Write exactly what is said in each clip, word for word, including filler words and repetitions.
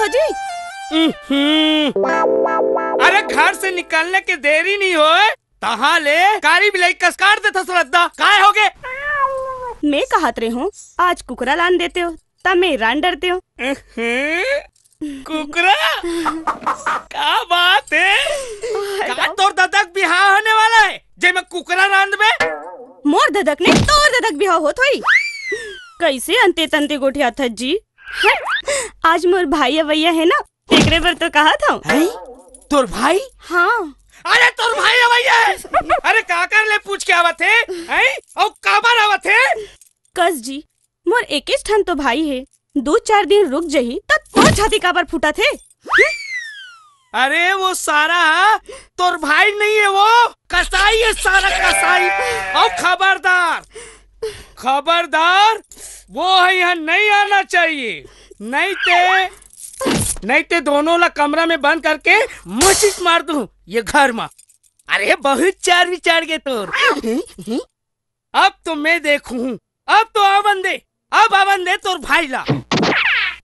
जी। हम्म। अरे, घर से निकलने के देरी नहीं होय, तहाँ ले कारी बिलाई कस काट देथस रद्दा। काय होगे? मैं कहत रहे हूँ, आज कुकरा लान देते हो, त मैं रान डरते हो। हम्म। कुकरा? का बात है? का तोर ददा के बिहाव होने वाला है, जेमा कुकरा रांधबे? मोर ददा के नहीं, तोर ददा के बिहाव होत होई। कैसे अंते तंते गोठियाथस जी? आज मोर भाई अवैया है ना, तेकरे बर तो कहत हूँ। हैं? तोर भाई? हाँ। अरे, तोर भाई अवैया है। अरे, काकर ले पूछ के आवत हे? हैं? अउ काबर आवत हे? कस जी, मोर एकेच ठन तो भाई हे, दू चार दिन रुक जही, त तोर छाती काबर फूटत हे? अरे, वो सारा तोर भाई नहीं है, वो कसाई है, सारा कसाई। अउ खबरदार, खबरदार, वो है यहाँ नहीं आना चाहिए, नहीं ते, नहीं ते दोनों ला कमरा में बंद करके मसीज मार दूँ ये घर में। अरे, बहुत चार विचार के तोर। अब तो मैं देखूँ, अब तो आवन दे, अब आवन दे तोर भाई ला।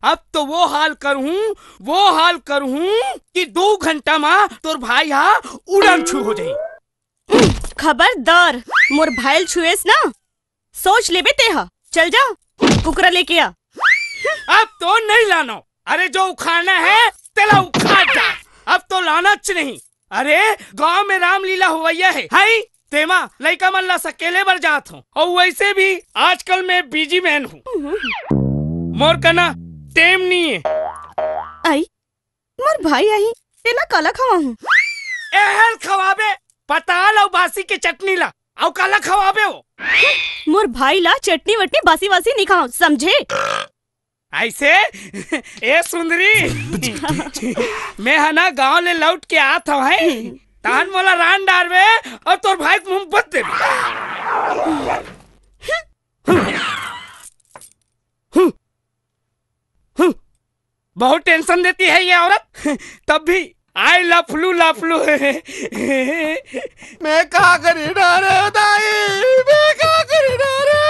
अब तो वो हाल करूँ, वो हाल करूँ कि दू घंटा मा तोर भाई हा उड़न छू हो जाई। खबरदार, मोर भाई ल छुएस ना, सोच लेबे तेहा। चल जा, कुकरा लेके आ। अब तो नहीं लानो। अरे, जो उखाड़ना है, तेला उखाड़ जा। अब तो लानच नहीं। अरे, गांव में रामलीला होवैया है, हई? तेमा लइका मन ला सकेले बर जात हूँ। और वैसे भी आजकल मैं बिजी मैन हूँ। मोर कना टेम नहीं है। आई, मोर भाई आही, तेला काला खवाहूँ? एहल खवाबे, पताल अउ बासी के चटनी ला, अउ काला खवाबे हो? मोर भाई ला चटनी वटनी बासी वासी नहीं खाओ, समझे? ऐसे? ए सुंदरी, मैं हा ना गांव ले लौट के आत हूँ, हैं? तान मोला रान डारबे अउ तोर भाई के मुंह बत देबे। हम्म, बहुत टेंशन देती है ये औरत। तब भी आई लफलू लफलू। मैं का करी डारे दाई, मैं का करी डारे।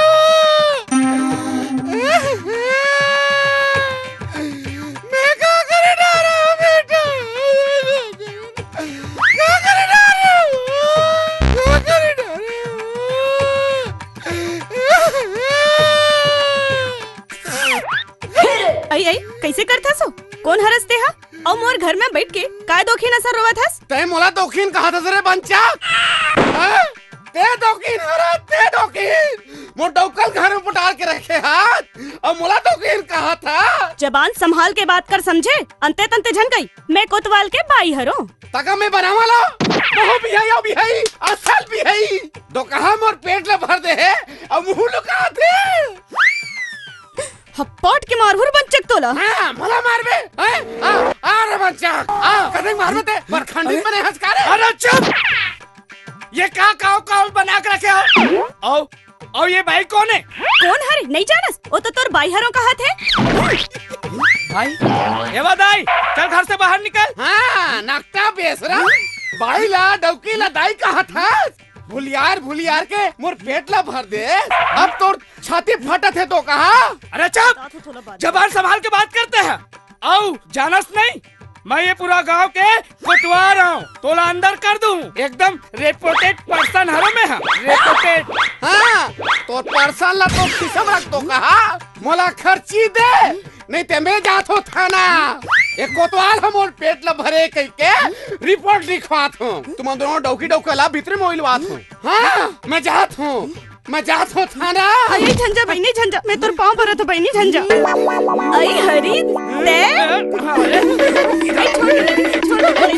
मैं का करी डारे बेटा, का करी डारे, का करी डारे। आई, आई, कैसे करथस हो? कोन हरस तेहा? अउ मोर घर में बैठ के काय दोखिन असन रोवत हस? तैं मोला दोखिन कहत हस रे बंचा? हाँ? तैं दोखिन हरस, तैं दोखिन। मोर डौकल घर में पटाल के रखे हस, अउ मोला दोखिन कहत हस? जबान संभाल के बात कर, समझे? अंते तंते झन कही, मैं कोतवाल के बाई हरों। तका मैं बनावा ला, बहु बिहाई, अउ बिहाई, असल बिहाई। दोकहा मोर पेट ला भर दे हे, अउ मुंह लुकात हे। हप्पट के मारहूँ रे बंचक तोला। हाँ, मोला मारबे, हैं? आ, आ रे बंचक, आ, कतेक मारबे तैं, मरखंडी बने हस का रे? अरे चुप! ये का काव काव बना के रखे हो? अउ, अउ ये बाई कोन हे? कोन हरे? नहीं जानस? वो तो तोर बाई हरों कहत हे। भाई, ए वा दाई, चल घर से बाहर निकल। हाँ, नकटा बेसरा, बाई ला, डौकी ला दाई कहत हस। भुलियार, भुलियार के मोर पेट ला भर दे। अब तोर छाती फटत हे तो कहा? अरे चुप! जबान संभाल के बात करते हैं। अउ जानस नहीं, मैं ये पूरा गांव के कोतवार हूँ। तोला अंदर कर दूँ, एकदम reputed person हरों मैं, हाँ, reputed। हाँ, तोर person ला तो खिसम रख तो कहा, मोला खर्ची दे। नहीं ते मैं जात हो थाना। एक कोतवाल ह मोर पेट ला भरे कहिके रिपोर्ट लिखवात हूँ। तुमन दोनों डौकी डौका ला भीतरे मोइलवात हूँ। हाँ, मैं जात हूँ, मैं जात हूँ थाना। अरे झंझा बहिनी झंझा, मैं तोर पाँव परत हूँ बहिनी झंझा। अई हरी, ते? अरे, छोड़, छोड़, छोड़, अरे,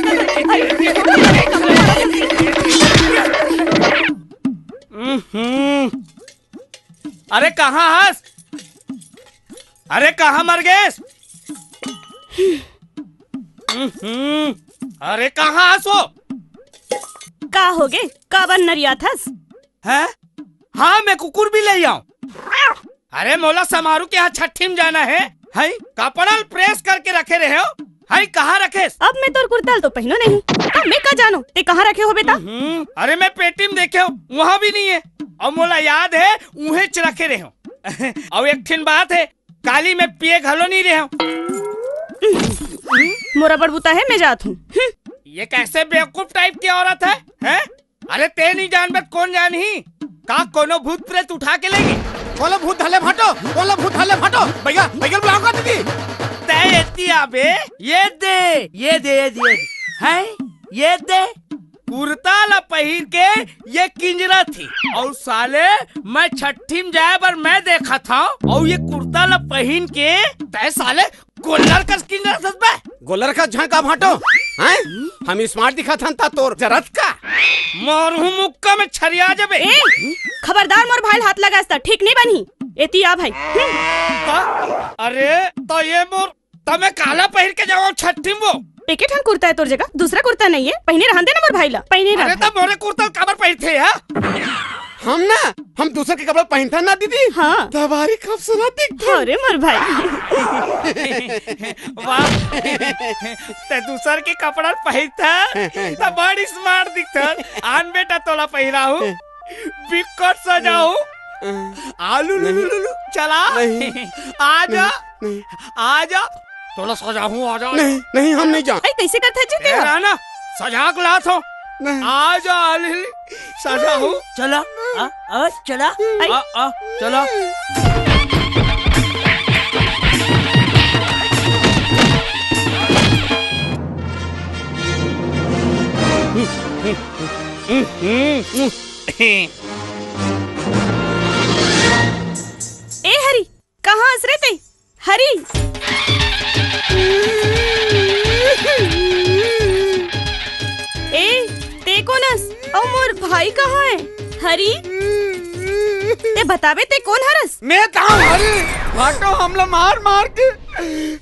हम्म। अरे कहाँ हस? अरे कहाँ मर गेस? हम्म, अरे कहाँ हस वो? का होगे? काबर नरियाथस? हैं? हाँ, मैं कुकुर भी ले आऊं। अरे मोला समारू के यहाँ छट्ठी में जाना है, हैं? कपड़ा ल प्रेस करके रखे रहे हो, हैं? कहाँ रखेस? अब मैं तोर कुर्ता ल तो पहनो नहीं, अब मैं का जानो ते कहाँ रखे होबे ता? हम्म, अरे मैं पेटी में देखे हो, वहाँ भी नहीं है। और मोला याद है, उहेच रखे रहे हो। और एक ठिन बात है, काली मैं पिए घलो नहीं रहे हो। मोर अब्बड़ बुता हे, मैं जात हूँ। हम्म। ये कैसे बेवकूफ टाइप की औरत है, हैं? अरे ते नहीं जानबे त कोन जानही? का कोनो भूत प्रेत उठा के लेगी? कोला भूत धले भाटो, कोला भूत धले भाटो। भैया, भैया बुलाओ का दीदी? तै एती आबे, ये दे, ये दे, ये दे, ये दे। हैं? ये दे। कुर्ता ला पहिर के ये किंजरत हे। अउ साले, मैं छट्ठी में जाए बर मैं देखत हँव, अउ ये कुर्ता ला पहिर के तै साले गोल्लर कस किंजरत हस बे। गोल्लर कस झन का भाटो, हैं? हम smart दिखत हन त तोर जरत का? मारहूँ मुक्का में छरिया जबे। ए, खबरदार मोर भाई ल हाथ लगास त ठीक नहीं बनही। एती आ भाई। हम्म। का? अरे, त ये मोर त मैं काला पहिर के जावँव छट्ठी में वो? एके ठन कुर्ता हे तोर जगह, दूसरा कुर्ता नहीं हे, पहिने रहन दे ना मोर भाई ला, पहिने अरे रहन दे। त मोरे कुर्ता काबर पहिरथे हा? हम ना, हम दूसर के कपड़ा पहिनथन ना दीदी। हाँ। तब भारी खूबसूरत दिखथन। अरे मोर भाई। वाह, ते दूसर के कपड़ा पहिरथस, त बड़ी smart दिखथस। आन बेटा तोला पहिराहूँ, बिकट सजाहूँ। आलू लुलू लुलू, चला। नहीं। आजा, नहीं। आजा। तोला सजाहूँ, आजा। नहीं, नहीं, हम नहीं जान। अई, कैसे करत हे जी ए, तेरा? राना, सजा के लात हँव। नहीं। आजा, आलू, सजाहूँ। चला, आ, आ, चला। अई। आ, आ, चला। ए हरी, कहाँ हस रे तैं? हरी! ए, तैं कोन हस? अउ मोर भाई कहाँ हे? हरी! तैं बताबे तैं कोन हरस? मैं त हँव हरी! भाटो हमला मार मार के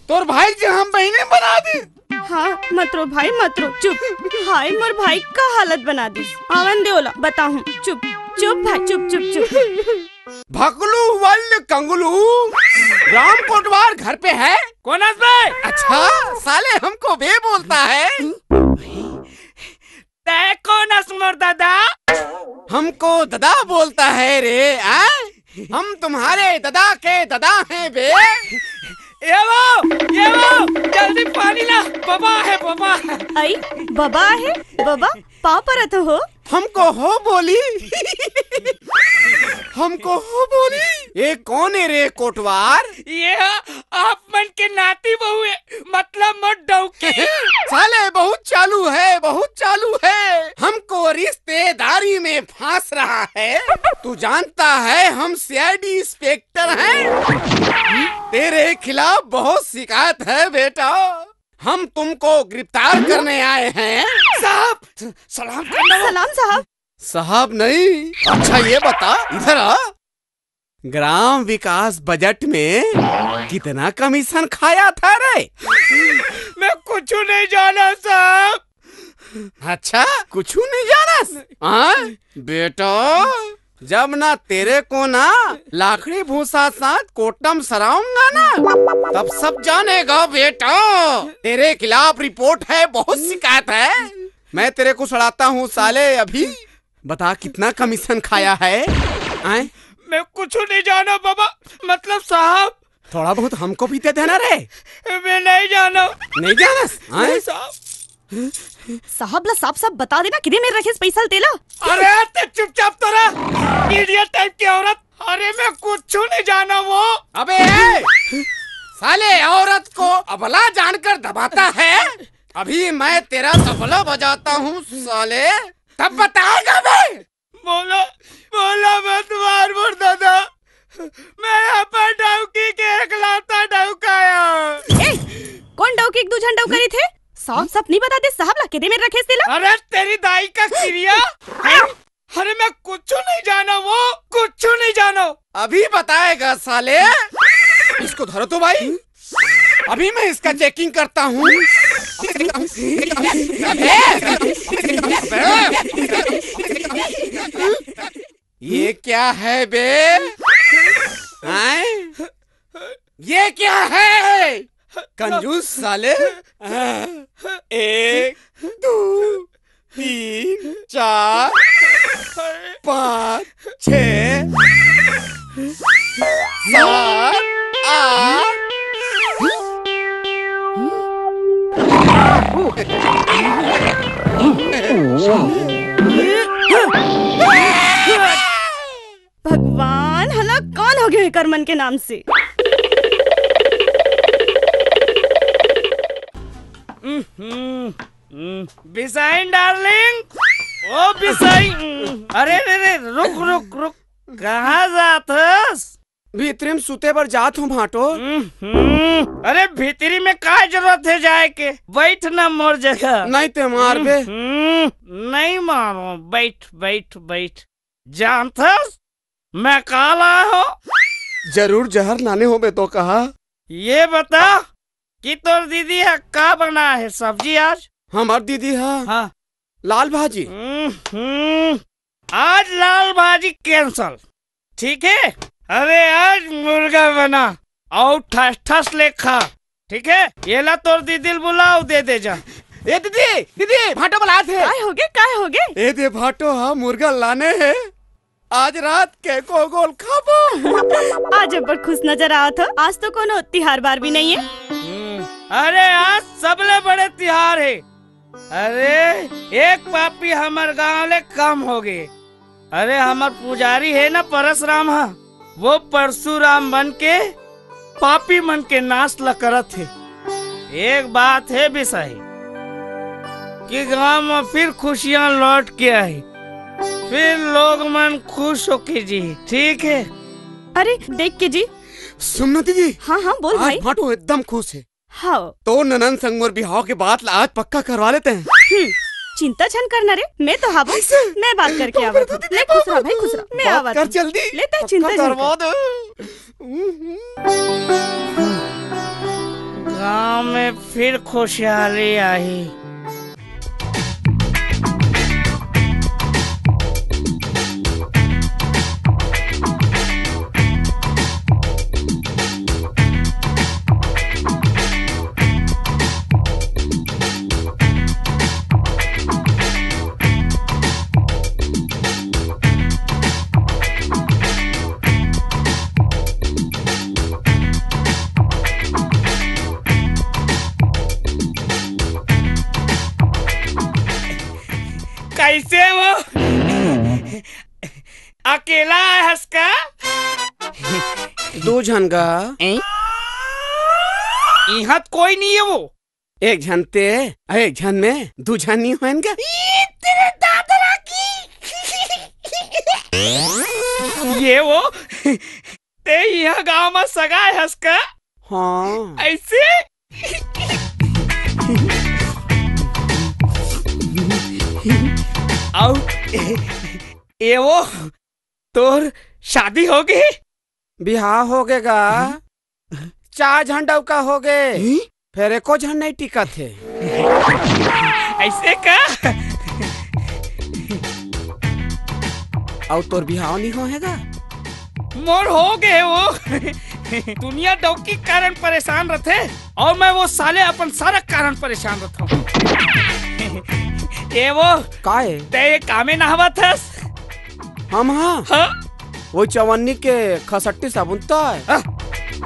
तोर भाई के हम बहिनी बना दिस। हाँ, मत रो भाई, मत रो, चुप। हाय, मोर भाई का हालत बना दिस। आवन दे ओला, बताहूँ। चुप, चुप भाई, चुप, चुप, चुप। भकलू वल्ल कंगलू, राम कोटवार घर पे है? कोन हस बे? अच्छा, साले हमको बे बोलता है। तैं कोन हस मोर ददा? हमको ददा बोलता है रे, आ? हम तुम्हारे ददा के ददा हैं बे। ये वो, ये वो, जल्दी पानी ला, बबा हे, बबा। अई, बबा हे, बबा, पाँव परत हो। हमको हो बोली। हमको हो बोली। ये कोन हे रे कोटवार? ये आप मन के नाती बहू हे, मतलब मोर डौकी। साले बहुत चालू है, बहुत चालू है। हमको रिश्तेदारी में फांस रहा है। तू जानता है हम C I D inspector हैं। तेरे खिलाफ बहुत शिकायत है बेटा। हम तुमको गिरफ्तार करने आए हैं। साहब, सलाम करना। सलाम साहब। साहब नहीं। अच्छा ये बता, इधर आ। ग्राम विकास बजट में कितना कमीशन खाया था रे? मैं कुछू नहीं जाना साहब। अच्छा, कुछू नहीं जानस? हाँ? बेटा, जब ना तेरे को ना लाकड़ी भूसा साथ कोटम सराऊंगा ना, तब सब जानेगा बेटा। तेरे खिलाफ रिपोर्ट है, बहुत शिकायत है। मैं तेरे को सड़ाता हूँ साले अभी। बता कितना कमीशन खाया है? आय? मैं कुछू नहीं जाना बाबा, मतलब साहब। थोड़ा बहुत हमको भी दे देना रे। मैं नहीं जाना। नहीं जाना? आय? नहीं साहब। साहब ला साफ साफ बता देना, किदे मेर रखेस पैसा ल तेला। अरे तैं चुपचाप तो रह, idiot type की औरत। अरे मैं कुछू नहीं जाना वो। अबे ए, साले औरत को अबला जानकर दबाता है। अभी मैं तेरा तबला बजाता हूँ साले, तब बताएगा बे। बोला, बोला मत मार मोर दादा। मैं अपन डौकी के एकलौता डौका आय। ए, कोन डौकी के दू झन डौका रहिथे? साफ साफ नहीं बता दे साहब ला, किदे मेर रखेस तेला। अरे तेरी दाई का किरिया। अरे मैं कुछू नहीं जाना वो, कुछू नहीं जाना। अभी बताएगा साले। इसको धरो तो भाई, अभी मैं इसका checking करता हूँ। ये क्या है बे? हैं? ये क्या है? कंजूस साले। एक, दो, तीन, चार, पाँच, छः, सात, आठ। एकर मन के नाम से। हम्म, हम्म, बिसाइन डार्लिंग, ओ बिसाइन, अरे रे रे, रुक रुक रुक, कहाँ जात हस? भीतरी में सुते बर जात हूँ भाटो। हम्म, अरे भीतरी में का जरूरत है जाए के? बैठ ना मोर जगह। नहीं ते मारबे। हम्म, नहीं मारो, बैठ बैठ बैठ। जानथस मैं का लाए हो? जरूर जहर लाने होबे तो कहा। ये बता कि तोर दीदी ह का बनाए हे सब्जी आज? हमर दीदी ह हाँ। लाल भाजी। हम्म, आज लाल भाजी cancel, ठीक है? अरे आज मुर्गा बना अउ ठस ठस ले खा, ठीक है? येला तोर दीदी ल बुलाओ, दे दे जा। ए दीदी, दीदी, भाटो बलात हे। काय होगे, काय होगे? ए दे भाटो, हाँ मुर्गा लाने हे। आज रात के गोल गोल खाबो। आज अब्बड़ खुश नजर आवत हो। आज तो कोनो तिहार बार भी नहीं है। हम्म, अरे आज सबले बड़े तिहार है। अरे एक पापी हमर गांव ले कम हो गए। अरे हमर पुजारी है ना परसराम हा, वो परशुराम बन के पापी मन के नाश ल करत हे। एक बात है बिसाही कि गांव में फिर खुशियां लौट के आही, फिर लोग मन खुश होके जी, ठीक है? अरे देख के जी। सुन ना दीदी, हाँ हाँ बोल आज भाई। भाटो एकदम खुश है। हाँ। तो ननन संग मोर बिहाव के बात ला आज पक्का करवा लेते हैं। हम्म, चिंता झन करना रे, मैं तो हाबो। कैसे? मैं बात करके आवत हूँ। ले खुश रहा भाई, खुश रहा। मैं बात आवत कर हूँ। जल्दी। ले ते पक्का चिंता झन करवा कर। दो। गांव में फिर खुशहाली आही। कैसे वो? अकेला आए हस का? दू झन गा। ए? इहाँ त कोई नहीं है वो। एक झन ते, एक झन में दू झन नहीं होएन गा। ई तेरे दादरा की। ये वो, ते इहाँ गांव में सगा आए हस का? हाँ। ऐसे? अउ ए, ए वो तोर शादी हो गई? बिहाव हो गे गा। हम्म। चार झन डौका हो गे। हम्म? फेर एको झन नहीं टिकत हे। ऐसे का? अउ तोर बिहाव नहीं हो हे गा? मोर हो गे वो। दुनिया डौकी के कारण परेशान रथे अउ मैं वो साले अपन सारा कारण परेशान रथों। ए वो का ए? ते ये कामे नहावत हस? हम हाँ? हाँ? वो चवन्नी के खसट्टी साबुन तो है। हाँ?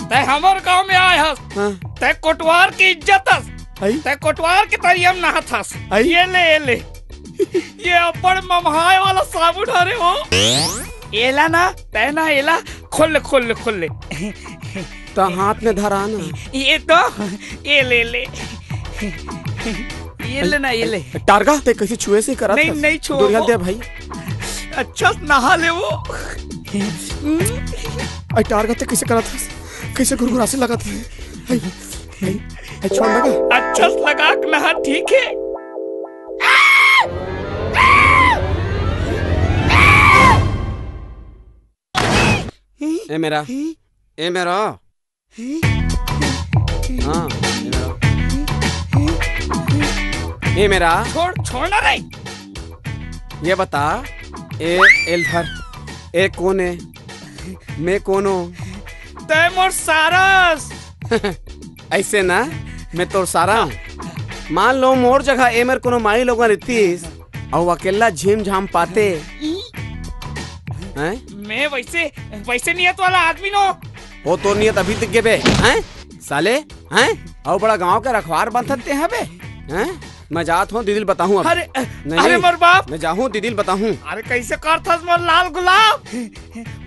ते हमर गांव में आए हस। हाँ? ते कोटवार की इज्जत हस। हई? ते कोटवार के तरिया में नहात हस। हई? ये ले, ये ले। ये अब्बड़ ममहाए वाला साबुन हरे वो। एला ना, तै ना एला, खोल ले, खोल ले, खोल ले। तो हाथ में धरा ना। ये तो, ये ले ले। ये ले ना, ये ले। टारगा, ते कैसे छुए से करत नहीं, हस? नहीं छुओ दुरिया वो। दे भाई। अच्छा नहा ले वो। अरे टारगा, ते कैसे करत हस? कैसे गुरगुरासे लगत हे? हई, हई, हई, छोड़ ना बे। अच्छा लगा के नहा, ठीक है। ए मेरा, ए मेरा। हाँ, ए मेरा। ए मेरा। छोड़, छोड़ ना रे। ये बता, ए, एल धर, ए कोन ए? मैं कोन हूँ? तै मोर सारस। ऐसे ना, मैं तोर सारा हूँ। मान लो मोर जगह ए मेर कोनो माई लोगन रहतीस, अउ अकेला झिम झाम पाते। हैं? मैं वैसे, वैसे नियत वाला आदमी नो। वो तोर नियत अभी दिख गे बे, हैं? साले, हैं? अउ बड़ा गांव के रखवार बनथस ते हबे, हैं? मैं जात हूँ, दीदी ल बताहूँ अब। अरे, नहीं, अरे मोर बाप। मैं जाहूँ, दीदी ल बताहूँ। अरे कैसे करथस मोर लाल गुलाब?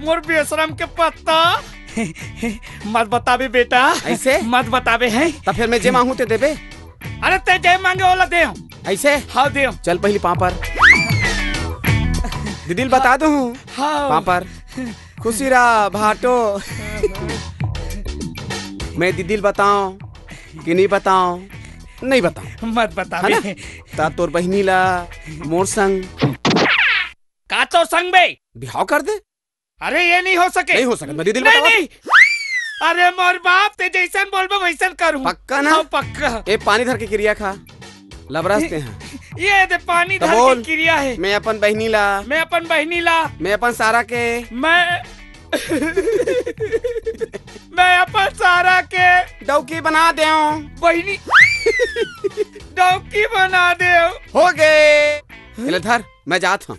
मोर बेशरम के पत्ता। मत बताबे बेटा। ऐसे? मत बताबे हैं। त फेर मैं जे मांगू ते देबे? अरे ते जे मांगे ओला देव। ऐसे? हाँ देव। चल पहिली पाँव पर। दीदी ल बता दूं? हाँ। पाँव पर। खुशी रहा भाटो। मैं दीदी ल बताओं कि नहीं बताओं? नहीं बताओं। मत बता है ना? बे। त तोर बहिनी ला मोर संग। का तोर संग बे? बिहाव कर दे। अरे ये नहीं हो सके। नहीं हो सके, मैं दीदी ल नहीं, बताओं। नहीं। अरे मोर बाप, ते जैसन बोलबे वैसन करूं। पक्का ना? हाँ, पक्का। ए पानी धर के किरिया खा। लबरस ते हैं। ये दे पानी त धर बोल। के किरिया है। मैं अपन बहिनी ला। मैं अपन बहिनी ला। मैं अपन सारा के। मैं मैं अपन सारा के डौकी बना देव। बहिनी डौकी बना देव। हो गे। ले धर, मैं जात हूँ।